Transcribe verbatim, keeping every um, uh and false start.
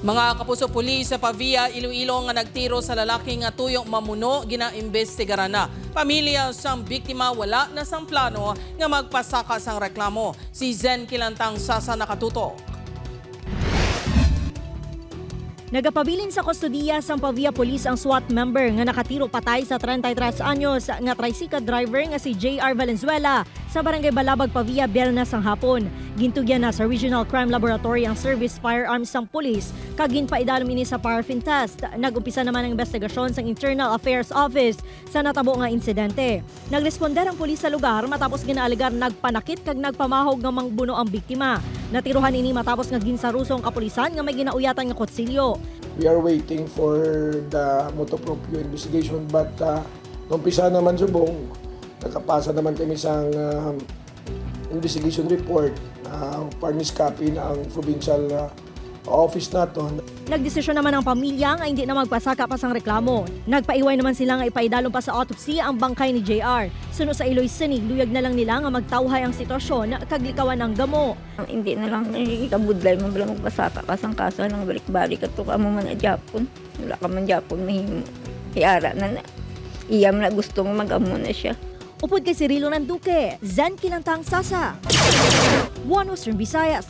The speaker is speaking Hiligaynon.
Mga kapuso, pulis sa Pavia, Iloilo nga nagtiro sa lalaki nga tuyo mamuno, ginaimbestigaran na. Pamilya sang biktima wala na sang plano nga magpasaka sang reklamo. Si Zen Kilantang Sasa nakatutok. Nagapabilin sa kustodiya sang Pavia Police ang SWAT member nga nakatiro patay sa treinta y tres anyos nga tricycle driver nga si J R Valenzuela sa Barangay Balabag, Pavia, Biyernes sang hapon. Gintugyan na sa Regional Crime Laboratory ang service firearms sang pulis kag ginpaidalom ini sa paraffin test. Nag-umpisa naman ang investigasyon sang Internal Affairs Office sa natabo nga insidente. Nagresponder ang pulis sa lugar matapos ginaalegar nagpanakit kag nagpamahog nga mangbuno ang biktima. Natirohan ini matapos nga ginsaruso ang kapulisan nga may ginauyatan nga kutsilyo. We are waiting for the motu proprio investigation, but uh, naumpisa naman subong, nakapasa naman kami sang um, investigation report. Uh, furnished copy na ang provincial uh, office naton. Nagdesisyon naman ang pamilya nga hindi na magpasaka pa sang reklamo. Nagpaiway naman sila nga ipaidalom pa sa autopsy ang bangkay ni J R. Suno sa Iloy Sinig, luyag na lang nila nga magtawhay ang sitwasyon kag likawan ang gamo. Ang hindi na lang ikabudlay mo bala magpasaka ka sang kaso nang balik-balik ato ka mo man a Japon. Wala ka man Japon mahimo. Iara na na. Iya man na gusto nga mag-amo na siya. Upod kay Cirilo Nanduque, Zen Kilantang Sasa, One Western Visayas.